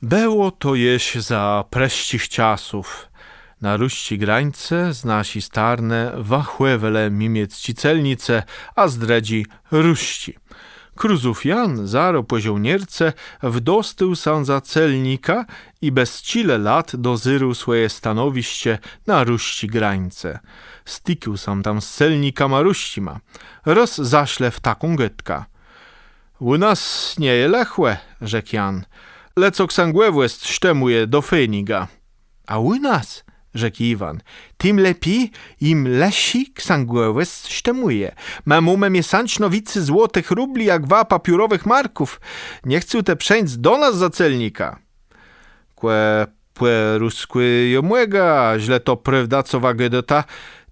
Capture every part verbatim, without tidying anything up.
Bëło to jesz za prësczich czasów. Na rusczi grańcë z naszi starnë wachòwelë miemiecczi celnicë, a z drëdżi rusczi. Kruzów Jan zarô pò żôłniérce wdostôł sã za celnika i bez czile lat dozérôł swòje stanowiszcze na rusczi grańcë. Stikôł sã tam z celnikama rusczima. Rôz zaszlë w taką gôdkã. „Ù nas nie je lëchò”, rzekł Jan. „Le co ksãgòwòsc sztëmùje do fejnégò”. „A ù nas”, rzekł Iwan, „tim lepi, im lëszi ksãgòwòsc sztëmùje. Më mómë miesãczno wicy złotëch rubli jak wa papiórowëch marków. Nie chcôł të przeńc do nas za celnika?” „Kò pò ruskù jô mògã, a żlë to prôwda, co wa gôdôta,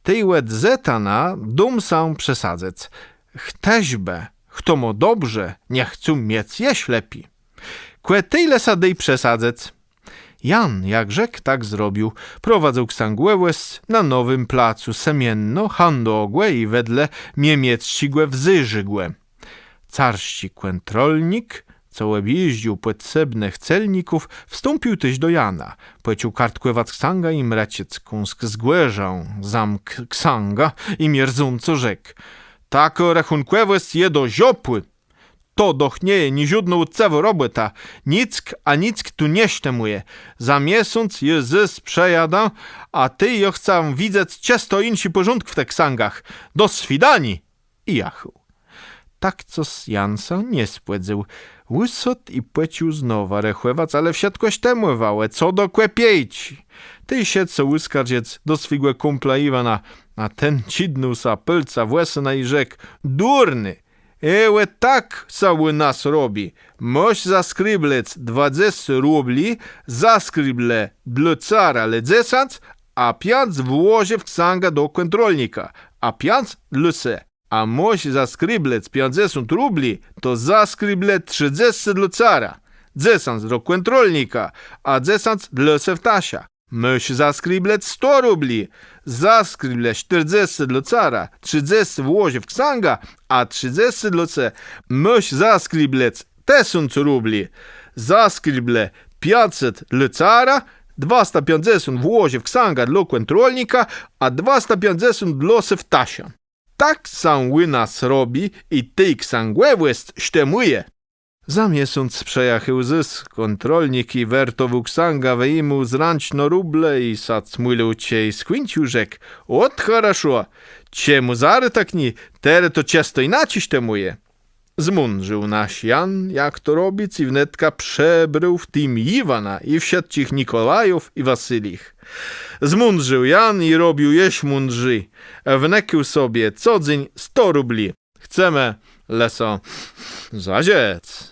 tej òd dzysdnia dóm sã przesadzëc. Chtëż bë, chto mô dobrze, nie chcôł miec jesz lepi. Kò tej le sã dôj przesadzëc”. Jan, jak rzekł, tak zrobił. Prowadzył ksãgòwòsc na nowim placu sëmienno, hãdogò i wedle miemiecczégò wzérzégò. Carsczi kòntrolnik, co òbjéżdżôł pòsobnëch celników, wstąpił téż do Jana. Pòczął kartkòwac ksãgã i mrëczec kąsk zgòrzałi, zamkł ksãgã i mierząco rzekł: „Takô rechùnkòwòsc je do żopù. To doch nie je niżódnô ùtcëwô robòta. Nick a nick tu nie sztëmùje. Za miesąc jô zôs przëjadã, a tej jô chcã widzec czësto jinszi pòrządk w tëch ksãgach. Do swidaniô”. I jachôł. Tak cos Jan sã nie spòdzôł. Ùsôdł i pòczął znowa rechòwac, ale wszëtkò sztëmòwało, co do kòpijczi. Tej szedł sã ùskarżëc do swégò kùmpla Iwana, a ten czidnął sã pôlcã w łësënã i rzekł: „Dùrny, e, ò tak sã ù nas robi. Môsz zaskriblec dwadzesce rubli, zaskrible dlô cara le dzesãc, a piãc włożë w ksãgã do kòntrolnika, a piãc dlô se. A môsz zaskriblec piãcdzesąt rubli, to zaskrible trzëdzescë dlô cara, dzesãc do kòntrolnika, a dzesãc dlô se w taszã. Môsz zaskriblec sto rubli, zaskrible sztërdzescë dlô cara, trzëdzescë włożë w ksãgã, a trzëdzescë dlô se. Môsz zaskriblec tësąc rubli, zaskrible piãcset dlô cara, dwasta piãcdzesąt włożë w ksãgã dlô kòntrolnika, a dwasta piãcdzesąt dlô se w taszã. Tak sã ù nas robi i tej ksãgòwòsc sztëmùje”. Za miesąc przëjachôł zôs kòntrolnik i wertowôł ksãgã, wëjimôł zrãczno ruble i sã smùlił, czej skùńcził, rzekł: „Òt, chòroszo, czemù zarô tak nié, terô to czësto jinaczi sztëmùje”. Zmądrzôł nasz Jan, jak to robic, i wnetka przebrôł w tim Iwana i wszëtczich Nikòlajów i Wasylich. Zmądrzôł Jan i robił jesz mądrzi. Wnëkôł sobie co dzéń sto rubli. Chcemë le so zażëc.